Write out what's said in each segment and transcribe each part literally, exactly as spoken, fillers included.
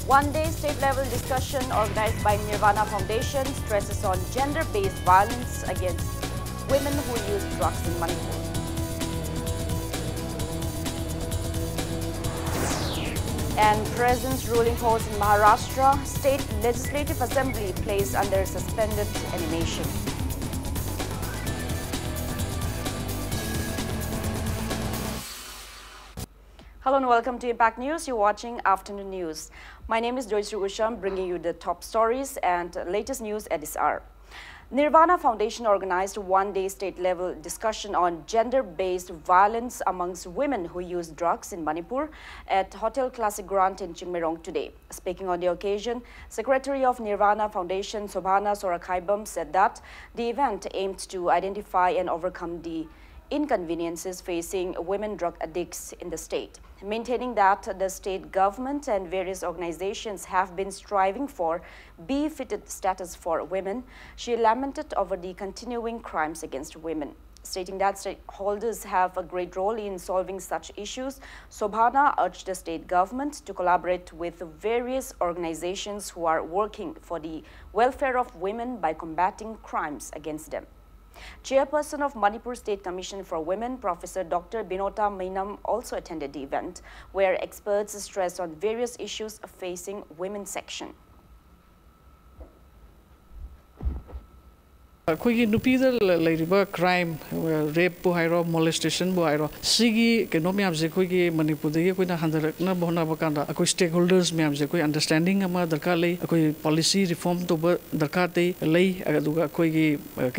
One-day state-level discussion organized by Nirvana Foundation stresses on gender-based violence against women who use drugs in Manipur. And President's ruling halts in Maharashtra, State Legislative Assembly placed under suspended animation. Hello and welcome to Impact News. You're watching Afternoon News. My name is Joyce Usham, bringing you the top stories and latest news at this hour. Nirvana Foundation organized a one-day state-level discussion on gender-based violence amongst women who use drugs in Manipur at Hotel Classic Grand in Chingmeirong today. Speaking on the occasion, Secretary of Nirvana Foundation Sobhana Sorakhaibam said that the event aimed to identify and overcome the inconveniences facing women drug addicts in the state, maintaining that the state government and various organizations have been striving for befitted status for women. She lamented over the continuing crimes against women, stating that stakeholders have a great role in solving such issues. Sobhana urged the state government to collaborate with various organizations who are working for the welfare of women by combating crimes against them. Chairperson of Manipur State Commission for Women, Professor Doctor Binota Meinam, also attended the event, where experts stressed on various issues facing women section. ꯑꯩꯈꯣꯏꯒꯤ ꯅꯨꯄꯤꯗ ꯂꯩꯔꯤꯕ crime, ꯔꯦꯞꯄꯨ ꯍꯥꯏꯔꯣ, ꯃꯣꯂꯦꯁꯇꯦꯁꯟꯕꯨ ꯍꯥꯏꯔꯣ, ꯁꯤꯒꯤ ꯀꯩꯅꯣ ꯃꯌꯥꯝꯁꯦ ꯑꯩꯈꯣꯏꯒꯤ ꯃꯅꯤꯄꯨꯔꯗꯒꯤ ꯑꯩꯈꯣꯏꯅ ꯍꯟꯊꯔꯛꯅꯕ ꯍꯣꯠꯅꯕ ꯀꯥꯟꯗ ꯑꯩꯈꯣꯏ ꯁ꯭ꯇꯦꯛꯍꯣꯜꯗꯔꯁ ꯃꯌꯥꯝꯁꯦ ꯑꯩꯈꯣꯏ ꯑꯟꯗꯔꯁ꯭ꯇꯦꯟꯗꯤꯡ ꯑꯃ ꯗꯔꯀꯥꯔ ꯂꯩ꯫ ꯑꯩꯈꯣꯏ ꯄꯣꯂꯤꯁꯤ ꯔꯤꯐꯣꯔꯝ ꯇꯧꯕ ꯗꯔꯀꯥꯔ ꯂꯩ꯫ ꯑꯗꯨꯒ ꯑꯩꯈꯣꯏꯒꯤ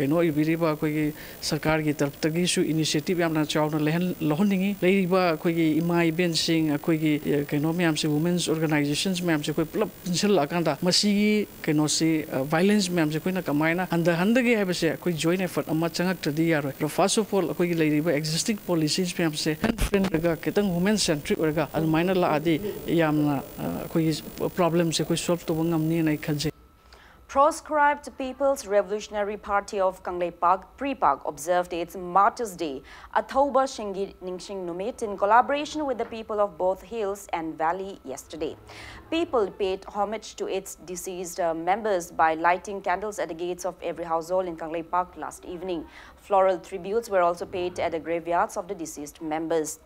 ꯀꯩꯅꯣ ꯑꯣꯏꯕꯤꯔꯤꯕ ꯑꯩꯈꯣꯏꯒꯤ ꯁꯔꯀꯥꯔꯒꯤ ꯇꯔꯞꯇꯒꯤꯁꯨ ꯏꯅꯤꯁꯤꯌꯦꯇꯤꯚ ꯌꯥꯝꯅ ꯆꯥꯎꯅ ꯂꯩꯍꯟ ꯂꯧꯍꯟꯅꯤꯡꯉꯤ꯫ ꯂꯩꯔꯤꯕ ꯑꯩꯈꯣꯏꯒꯤ ꯏꯃꯥ ꯏꯕꯦꯟꯁꯤꯡ, ꯑꯩꯈꯣꯏꯒꯤ ꯀꯩꯅꯣ ꯃꯌꯥꯝꯁꯦ, ꯋꯨꯃꯦꯟꯁ ꯑꯣꯔꯒꯅꯥꯏꯖꯦꯁꯟꯁ ꯃꯌꯥꯝꯁꯦ ꯑꯩꯈꯣꯏ ꯄꯨꯂꯞ ꯄꯨꯟꯁꯤꯜꯂꯛꯑꯀꯥꯟꯗ ꯃꯁꯤꯒꯤ ꯀꯩꯅꯣꯁꯤ, ꯚꯥꯏꯂꯦꯟꯁ ꯃꯌꯥꯝꯁꯦ ꯑꯩꯈꯣꯏꯅ ꯀꯃꯥꯏꯅ ꯍꯟꯊꯍꯟꯗꯒꯦ ꯍꯥꯏꯕꯁꯦ ꯑꯩꯈꯣꯏ ꯖꯣꯏꯟ ꯑꯦꯐꯔꯠ ꯑꯃ ꯆꯪꯉꯛꯇ꯭ꯔꯗꯤ ꯌꯥꯔꯣꯏ꯫ ꯑꯗꯣ ꯐꯥꯔꯁ ꯑꯣꯐ ꯑꯣꯜ ꯑꯩꯈꯣꯏꯒꯤ ꯂꯩꯔꯤꯕ ꯑꯦꯛꯖꯤꯁꯇꯤꯡ ꯄꯣꯂꯤꯁꯤꯁ ꯃꯌꯥꯝꯁꯦ ꯐ꯭ꯔꯦꯟ ꯐ꯭ꯔꯦꯟ ꯑꯣꯏꯔꯒ ꯈꯤꯇꯪ ꯋꯨꯃꯦꯟ ꯁꯦꯟꯇ꯭ꯔꯤꯛ ꯑꯣꯏꯔꯒ ꯑꯗꯨꯃꯥꯏꯅ ꯂꯥꯛꯑꯗꯤ ꯌꯥꯝꯅ ꯑꯩꯈꯣꯏꯒꯤ ꯄ꯭ꯔꯣꯕ꯭ꯂꯦꯝꯁꯦ ꯑꯩꯈꯣꯏ ꯁꯣꯜꯕ ꯇꯧꯕ ꯉꯝꯅꯤꯅ ꯑꯩ ꯈꯟꯖꯩ꯫ Proscribed People's Revolutionary Party of Kangleipak, PREPAK, observed its Martyrs' Day, Athouba Shingi Ningshing Numit, in collaboration with the people of both hills and valley yesterday. People paid homage to its deceased uh, members by lighting candles at the gates of every household in Kangleipak last evening. Floral tributes were also paid at the graveyards of the deceased members.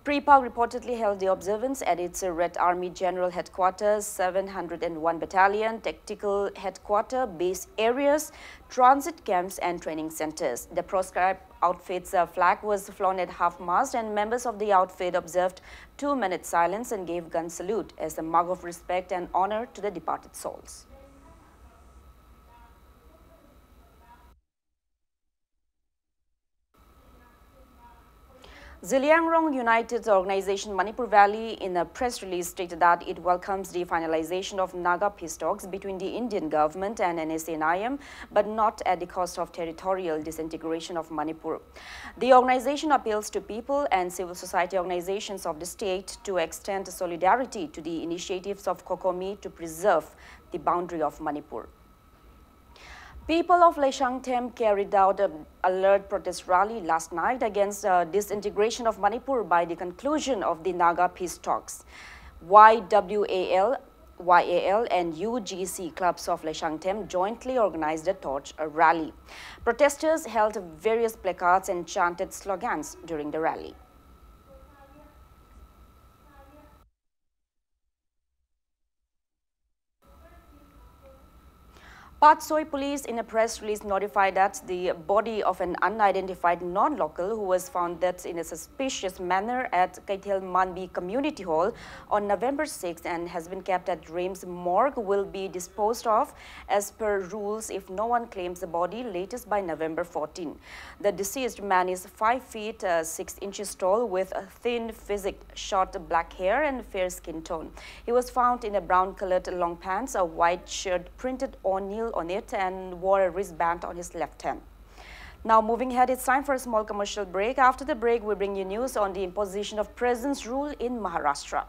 PREPAK reportedly held the observance at its Red Army General Headquarters, seven hundred and one Battalion, Tactical Headquarter, base areas, transit camps, and training centers. The proscribed outfit's uh, flag was flown at half-mast, and members of the outfit observed two-minute silence and gave gun salute as a mark of respect and honor to the departed souls. Zeliangrong United Organization Manipur Valley, in a press release, stated that it welcomes the finalization of Naga peace talks between the Indian government and N S C N I M, but not at the cost of territorial disintegration of Manipur. The organization appeals to people and civil society organizations of the state to extend solidarity to the initiatives of COCOMI to preserve the boundary of Manipur. People of Leishangthem carried out an alert protest rally last night against uh, disintegration of Manipur by the conclusion of the Naga peace talks. Y W A L, Y A L, and U G C clubs of Leishangthem jointly organized a torch rally. Protesters held various placards and chanted slogans during the rally. Patsoi police in a press release notified that the body of an unidentified non-local who was found dead in a suspicious manner at Keithel Manbi Community Hall on November sixth and has been kept at RIMS morgue will be disposed of as per rules if no one claims the body latest by November fourteenth. The deceased man is five feet uh, six inches tall with a thin physique, short black hair and fair skin tone. He was found in a brown colored long pants, a white shirt printed O'Neill on it, and wore a wristband on his left hand. Now, moving ahead, it's time for a small commercial break. After the break, we bring you news on the imposition of President's Rule in Maharashtra.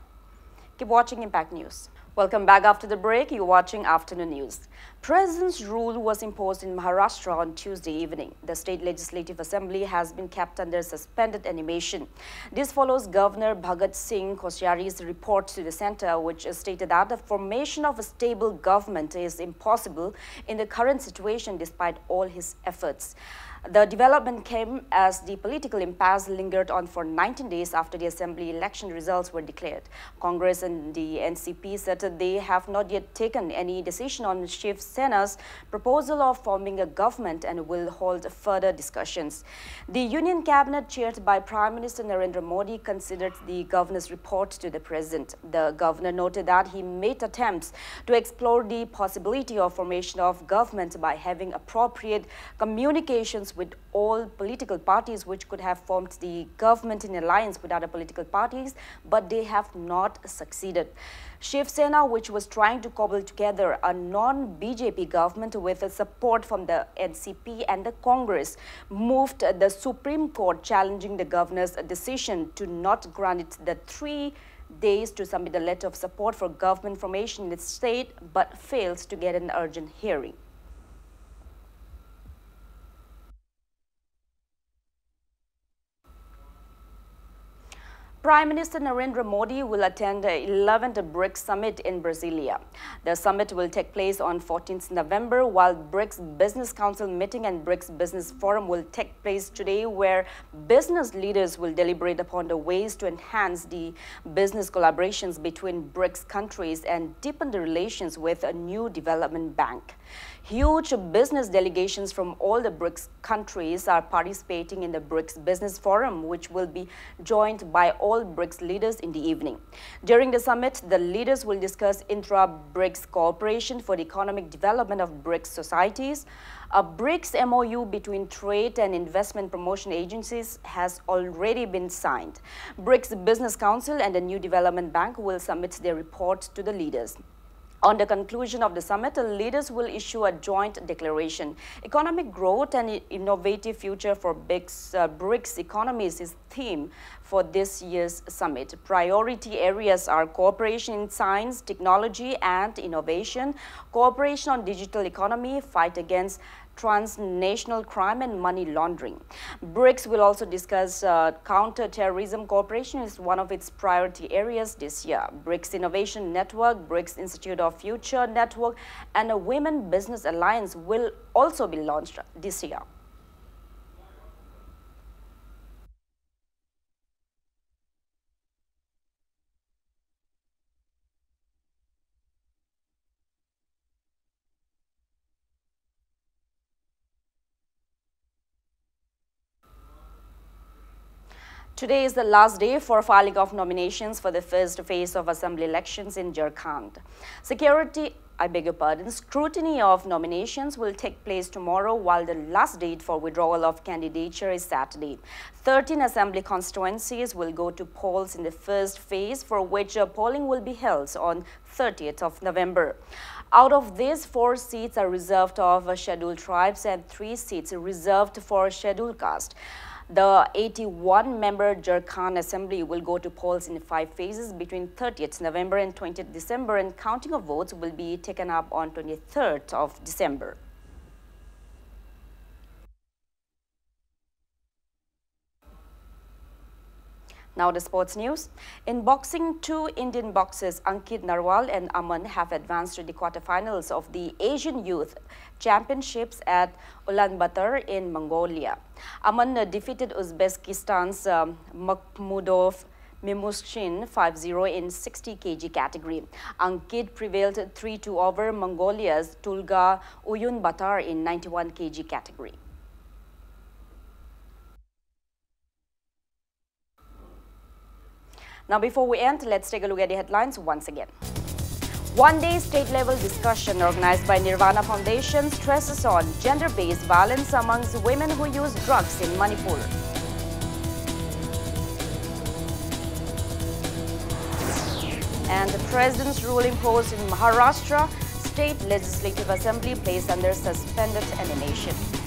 Keep watching Impact News. Welcome back after the break. You're watching Afternoon News. President's rule was imposed in Maharashtra on Tuesday evening. The state legislative assembly has been kept under suspended animation. This follows Governor Bhagat Singh Koshyari's report to the center, which stated that the formation of a stable government is impossible in the current situation despite all his efforts. The development came as the political impasse lingered on for nineteen days after the assembly election results were declared. Congress and the N C P said they have not yet taken any decision on Shiv Sena's proposal of forming a government and will hold further discussions. The Union Cabinet, chaired by Prime Minister Narendra Modi, considered the governor's report to the president. The governor noted that he made attempts to explore the possibility of formation of government by having appropriate communications with all political parties, which could have formed the government in alliance with other political parties, but they have not succeeded. Shiv Sena, which was trying to cobble together a non-B J P government with support from the N C P and the Congress, moved the Supreme Court challenging the governor's decision to not grant it the three days to submit a letter of support for government formation in the state, but failed to get an urgent hearing. Prime Minister Narendra Modi will attend the eleventh BRICS Summit in Brasilia. The summit will take place on fourteenth November, while BRICS Business Council meeting and BRICS Business Forum will take place today, where business leaders will deliberate upon the ways to enhance the business collaborations between BRICS countries and deepen the relations with a new development bank. Huge business delegations from all the BRICS countries are participating in the BRICS Business Forum, which will be joined by all BRICS leaders in the evening. During the summit, the leaders will discuss intra-BRICS cooperation for the economic development of BRICS societies. A BRICS M O U between trade and investment promotion agencies has already been signed. BRICS Business Council and the New Development Bank will submit their report to the leaders. On the conclusion of the summit, leaders will issue a joint declaration. Economic growth and innovative future for BRICS, uh, BRICS economies is theme for this year's summit. Priority areas are cooperation in science, technology, and innovation, cooperation on digital economy, fight against transnational crime and money laundering. BRICS will also discuss uh, counter-terrorism. Cooperation is one of its priority areas this year. BRICS Innovation Network, BRICS Institute of Future Network, and a Women Business Alliance will also be launched this year. Today is the last day for filing of nominations for the first phase of assembly elections in Jharkhand. Security, I beg your pardon, scrutiny of nominations will take place tomorrow, while the last date for withdrawal of candidature is Saturday. Thirteen assembly constituencies will go to polls in the first phase, for which uh, polling will be held on thirtieth of November. Out of these, four seats are reserved of uh, scheduled tribes and three seats reserved for scheduled caste. The eighty-one member Jharkhand Assembly will go to polls in five phases between thirtieth November and twentieth December, and counting of votes will be taken up on twenty-third of December. Now the sports news. In boxing, two Indian boxers Ankit Narwal and Aman have advanced to the quarterfinals of the Asian Youth Championships at Ulaanbaatar in Mongolia. Aman uh, defeated Uzbekistan's um, Makhmudov Mimushkin five zero in sixty K G category. Ankit prevailed three two over Mongolia's Tulga Uyunbatar in ninety-one K G category. Now, before we end, let's take a look at the headlines once again. One day state level discussion organized by Nirvana Foundation stresses on gender based violence amongst women who use drugs in Manipur. And the president's rule imposed in Maharashtra, State Legislative Assembly placed under suspended animation.